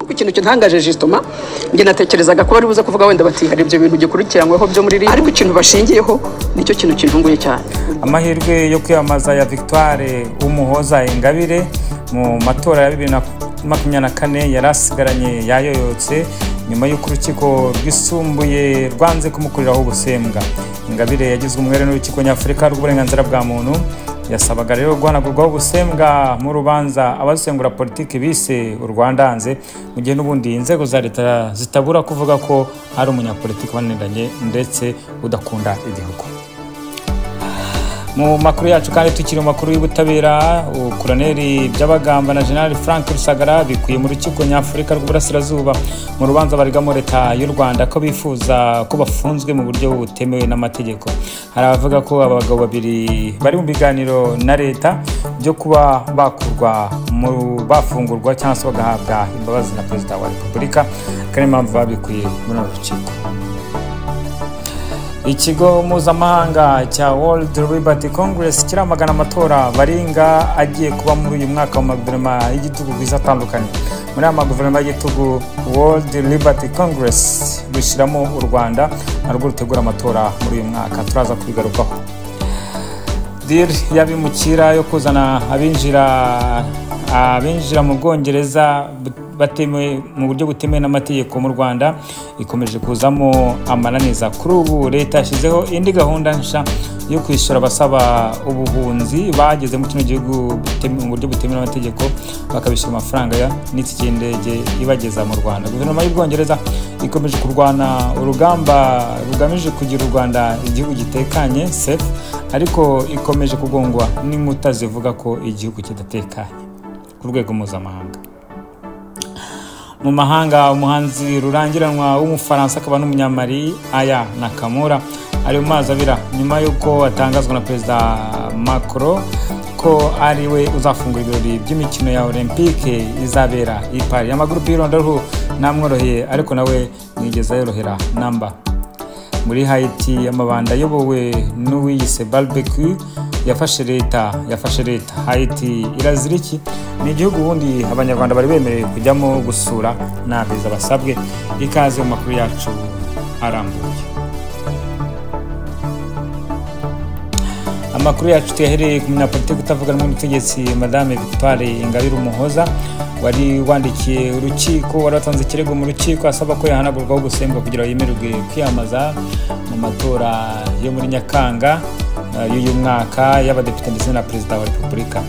Ariko ikintu kintangaje justement, nge natekerezaga ko bari buze kuvuga wenda bati hari ibyo bintu gikurikiranyweho byo muri RIB, ariko ikintu bashingiyeho nicyo kintu kintunguye cyane. Amahirwe yo kwiyamamaza ya Victoire Umuhoza Ingabire mu matora ya 2024 yari asigaranye yayoyotse nyuma y'uko urukiko rwisumbuye rwanze kumukuriraho ubusembwa. Ingabire yagizwe umwere n'urukiko nyafurika rw'uburenganzira bwa muntu, yasabaga rero guhanagurwaho ubusembwa mu rubanza abasengura politiki bise urwandanze, mu gihe n'ubundi inzego za leta zitabura kuvuga ko ari umunyapolitiki wananiranye ndetse udakunda igihugu. Mu makuru yacu kandi tukiri mu makuru y'ubutabera, Koloneli Byabagamba na General Frank Rusagara bikuye mu rukiko nyafurika rw'uburasirazuba mu rubanza barigamo leta y'u Rwanda ko bifuza ko bafunzwe mu buryo butemewe n'amategeko. Hari abavuga ko abagabo babiri bari mu biganiro na leta byo kuba bakurwa mu bafungurwa cyangwa se bagahabwa imbabazi na Perezida wa Repubulika, kandi impamvu babikuye muri uru rukiko. Ikigo mpuzamahanga cya World Liberty Congress kiramagana amatora baringa agiye kuba muri uyu mwaka mu maguverinoma y'igitugu ku isi atandukanye. Muri aya maguverinoma y'igitugu, World Liberty Congress rushyiramo u Rwanda narwo rutegura amatora muri uyu mwaka, turaza kubigarukaho. Deal y'abimukira yo kuzana abinjira mu Bwongereza batemewe mu buryo butemewe n'amategeko mu Rwanda ikomeje kuzamo amananiza. Kuri ubu leta yashyizeho indi gahunda nshya yo kwishyura abasaba ubuhunzi bageze mu kino gihugu mu buryo butemewe n'amategeko, bakabishyura amafaranga n'itike y'indege ibageza mu Rwanda. Guverinoma y'Ubwongereza ikomeje kurwana urugamba rugamije kugira u Rwanda igihugu gitekanye safe, ariko ikomeje kugongwa n'inkuta zivuga ko igihugu kidatekanye ku rwego mpuzamahanga. Mu mahanga, umuhanzi rurangiranwa w'Umufaransa akaba n'umunyamali Aya Nakamura ari mu mazi abira nyuma y'uko atangazwa na Perezida Macron ko ari we uzafungura ibirori by'imikino ya Olympique izabera i Paris. Amagurupe y'irondaruhu ntamworoheye, ariko nawe ntiyigeze yorohera namba. Muri Haiti, amabanda ayobowe n'uwiyise Barbecue yafashe leta. Haiti irazira iki? Ni igihugu ubundi abanyarwanda bari bemerewe kujyamo gusura nta viza basabwe. Ikaze mu makuru yacu arambuye. Amakuru yacu tuyahereye ku munyapolitiki utavuga rumwe n'ubutegetsi Madame Victoire Ingabire Umuhoza wari wandikiye urukiko, wari watanze ikirego mu rukiko asaba ko yahanagurwaho ubusembwa kugira ngo yemererwe kwiyamamaza mu matora yo muri Nyakanga y'uyu mwaka y'abadepite ndetse na Perezida wa Repubulika.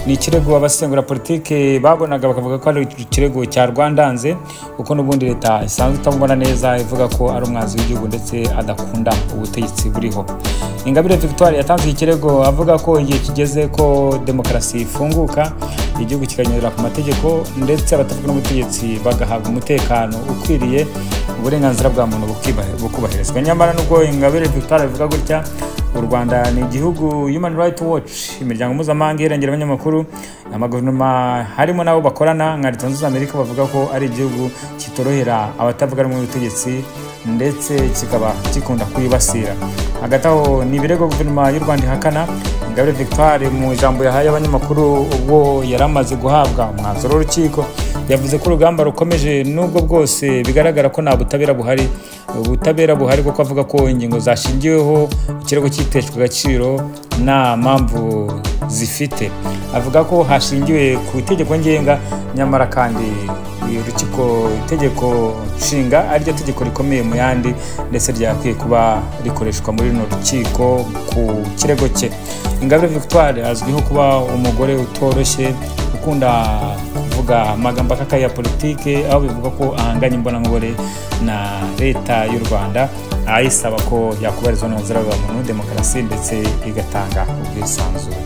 Ni ikirego abasengura politike babonaga bakavuga ko ari ikirego cya Rwandanze, kuko n'ubundi leta isanzwe itamubona neza, ivuga ko ari umwanzi w'igihugu ndetse adakunda ubutegetsi buriho. Ingabire Victoire yatanze ikirego avuga ko igihe kigeze ko demokarasi ifunguka, igihugu kikanyura ku mategeko ndetse abatavuga n'ubutegetsi bagahabwa umutekano ukwiriye, uburenganzira bwa muntu bukubahirizwa. Nyamara nubwo Ingabire Victoire avuga gutya, u Rwanda ni igihugu Human Rights Watch, imiryango mpuzamahanga irengera abanyamakuru, amaguverinoma harimo nabo bakorana nka Leta Zunze Amerika bavuga ko ari igihugu kitorohera abatavuga rumwe n'ubutegetsi ndetse kikaba gikunda kwibasira. Hagati aho ni ibirego guverinoma y'u Rwanda ihakana. Ingabire Victoire mu ijambo yahaye abanyamakuru ubwo yari amaze guhabwa umwanzuro w'urukiko, yavuze ko urugamba rukomeje nubwo bwose bigaragara ko nta butabera buhari. Ubutabera buhari kuko avuga ko ingingo zashingiweho ikirego cyiteshwe agaciro nta mpamvu zifite. Avuga ko hashingiwe ku itegeko ngenga, nyamara kandi urukiko itegeko nshinga ariryo tegeko rikomeye mu yandi ndetse ryakwiye kuba rikoreshwa muri runo rukiko ku kirego cye. Ingabire Victoire azwiho kuba umugore utoroshye, ukunda kuvuga amagambo akakaye ya politike, aho bivuga ko ahanganye imbonankubone na leta y'u Rwanda, ayisaba ko yakubarizwa n'uburenganzira bwa muntu, demokarasi ndetse igatanga ubwisanzure.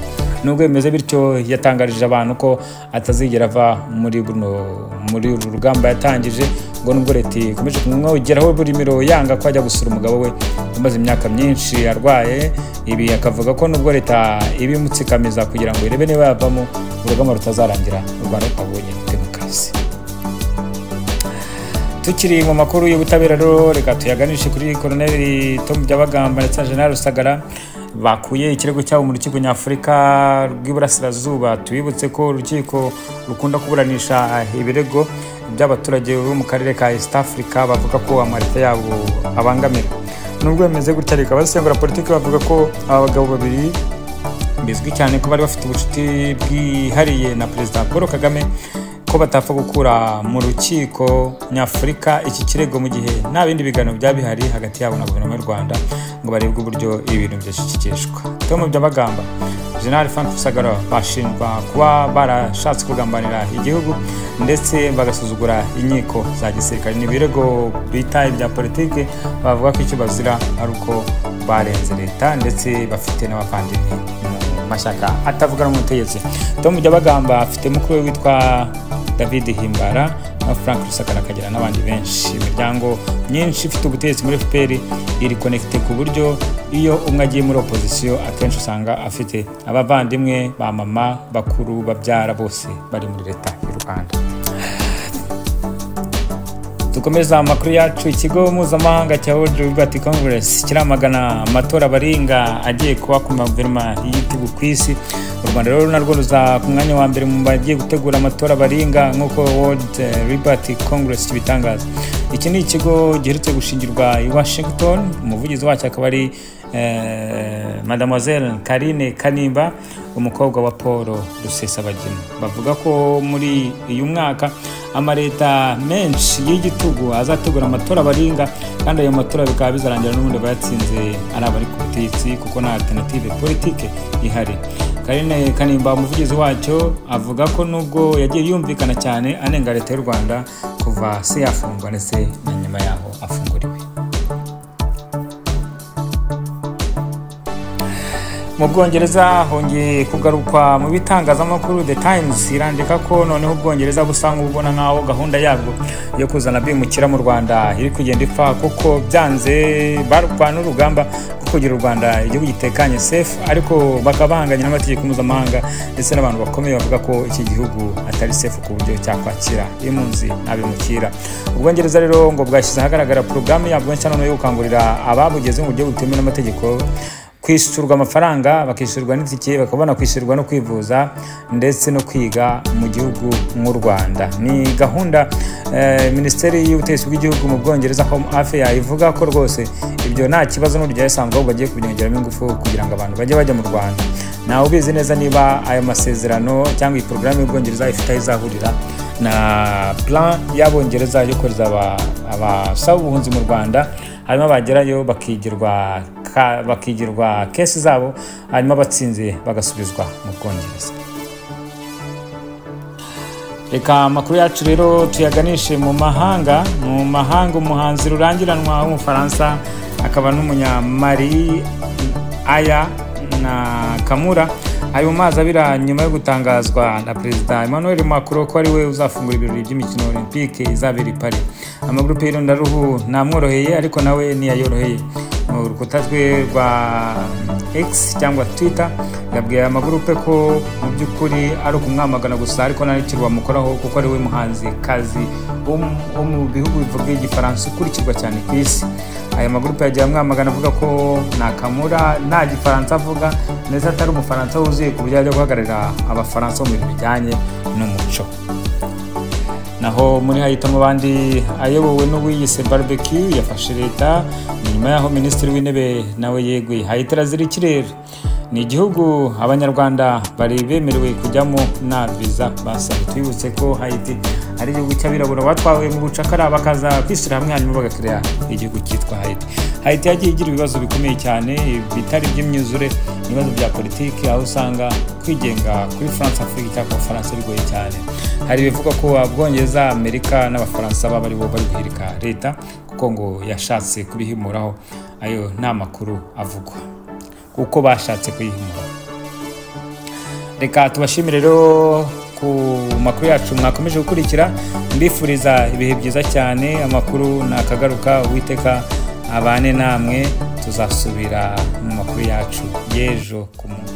Nubwo bimeze bityo, yatangarije abantu ko atazigera ava muri uru rugamba yatangije, ngo nubwo leta ikomeje kumwogeraho buri miro yanga ko ajya gusura umugabo we umaze imyaka myinshi arwaye. Ibi akavuga ko nubwo leta ibimutsikamiza kugira ngo irebe niba yavamo, urugamba rutazarangira u Rwanda rutabonye demokarasi. Tukiri mu makuru y'ubutabera rero, reka tuyaganishe kuri Koloneli Tom Byabagamba ndetse na General Rusagara bakuye ikirego cyabo mu rukiko nyafurika rw'iburasirazuba. Tubibutse ko urukiko rukunda kuburanisha ibirego by'abaturage bo mu karere ka East Africa bavuga ko amareta yabo abangamira. Nubwo bimeze gutya reka abasengura politiki bavuga ko aba bagabo babiri bizwi cyane ko bari bafite ubucuti bwihariye na Perezida Paul Kagame, ko batapfa gukura mu rukiko nyafurika iki kirego mu gihe nta bindi biganiro byaba bihari hagati yabo na guverinoma y'u Rwanda ngo barebwe uburyo ibintu byashyikirishwa. Tom Byabagamba, General Frank Rusagara bashinjwa kuba barashatse kugambanira igihugu ndetse bagasuzugura inkiko za gisirikare. Ni ibirego bita ibya politiki, bavuga ko icyo bazira ari uko barenze leta ndetse bafite n'abavandimwe mu mashyaka atavuga n'umutegetsi. Tom Byabagamba afite mukuru we witwa David Himbara na Frank Rusagara, akagira n'abandi benshi. Imiryango myinshi ifite ubutegetsi muri FPR iri connecté ku buryo iyo umwe agiye muri opposition akenshi usanga afite abavandimwe ba mama bakuru babyara bose bari muri leta y'u Rwanda. Dukomeza amakuru yacu. Ikigo mpuzamahanga cya World Liberty Congress kiramagana amatora baringa agiye kuba ku guverinoma y'igihugu ku isi. U Rwanda rero narwo ruza ku mwanya wa mbere mu bagiye gutegura amatora baringa nk'uko World Liberty Congress kibitangaza. Iki ni ikigo giherutse gushingirwa i Washington, umuvugizi wacyo akaba ari Mademoiselle Karine Kanimba, umukobwa wa Paul Rusesabagina. Bavuga ko muri uyu mwaka amareta menshi y'igitugu azategura amatora baringa, kandi ayo matora bikaba bizarangira n'ubundi bayatsinze ari abari ku butegetsi kuko nta alternative politique ihari. Karine Kanimba, umuvugizi wacyo, avuga ko nubwo yagiye yumvikana cyane anenga leta y'u Rwanda kuva se yafungwa ndetse na nyuma yaho afunguriwe. Mu Bwongereza hongeye kugarukwa mu bitangazamakuru. The Times irandika ko noneho Ubwongereza busa nk'ububona nk'aho gahunda yabwo yo kuzana abimukira mu Rwanda iri kugenda ipfa, kuko byanze barwana urugamba rwo kugira u Rwanda igihugu gitekanye safe, ariko bakaba bahanganye n'amategeko mpuzamahanga ndetse n'abantu bakomeye bavuga ko iki gihugu atari safe ku buryo cyakwakira impunzi n'abimukira. Ubwongereza rero ngo bwashyize ahagaragara porogaramu yabwo nshya noneho yo gukangurira ababugeze mu buryo butemewe n'amategeko kwishyurwa amafaranga, bakishyurwa n'itike, bakabona kwishyurwa no kwivuza ndetse no kwiga mu gihugu nk'u Rwanda. Ni gahunda Minisiteri y'Ubutegetsi bw'Igihugu mu Bwongereza, Home Affairs, ivuga ko rwose ibyo nta kibazo n'uburyo yasanzwe, ahubwo bagiye kubyongeramo ingufu kugira ngo abantu bajye bajya mu Rwanda. Ntawe ubizi neza niba ayo masezerano cyangwa iyi porogaramu y'Ubwongereza ifite aho izahurira na plan y'Abongereza yo kohereza abasaba ubuhunzi mu Rwanda, hanyuma bagerayo bakigirwa case zabo, hanyuma batsinze bagasubizwa mu Bwongereza. Reka amakuru yacu rero tuyaganishe mu mahanga. Mu mahanga, umuhanzi rurangiranwa w'Umufaransa akaba n'Umunyamari Aya Nakamura ari mu mazi abira nyuma yo gutangazwa na Perezida Emmanuel Macron ko ari we uzafungura ibirori by'imikino olympique izabera i Paris. Amagurupe y'irondaruhu ntamworoheye, ariko nawe ntiyayoroheye. Mu rukuta rwe rwa X cyangwa Twitter yabwiye amagurupe ko mu by'ukuri ari ukumwamagana gusa, ariko nta n'ikintu bamukoraho kuko ari we muhanzi kazi wo mu bihugu bivuga Igifaransa ukurikirwa cyane ku isi. Aya magurupe yagiye amwamagana avuga ko Nakamura nta Gifaransa avuga ndetse atari Umufaransa wuzuye ku buryo ajya guhagararira Abafaransa mu bintu bijyanye n'umuco. Naho muri Haiti, mu bandi ayobowe n'uwiyise Barbecue yafashe leta nyuma y'aho minisitiri w'intebe nawe yeguye. Haiti irazira ikirere, ni igihugu Abanyarwanda bari bemerewe kujyamo nta viza basabye. Twibutse ko Haiti ari igihugu cy'abirabura batwawe mu bucakara bakaza kwishyira hamwe, hanyuma bagakira igihugu cyitwa Haiti. Haiti yagiye igira ibibazo bikomeye cyane bitari iby'imyuzure, ibibazo bya politiki, aho usanga kwigenga kuri France Afrique cyangwa ku Bufaransa bigoye cyane. Hari ibivugwa ko Abwongereza, Amerika n'Abafaransa baba aribo bari guhirika leta kuko ngo yashatse kubihimuraho. Ayo ni amakuru avugwa kuko bashatse kuyihimura. Reka tubashimire rero ku makuru yacu mwakomeje gukurikira, mbifuriza ibihe byiza cyane. Amakuru nakagaruka, Uwiteka abane namwe, tuzasubira mu makuru yacu y'ejo ku munsi.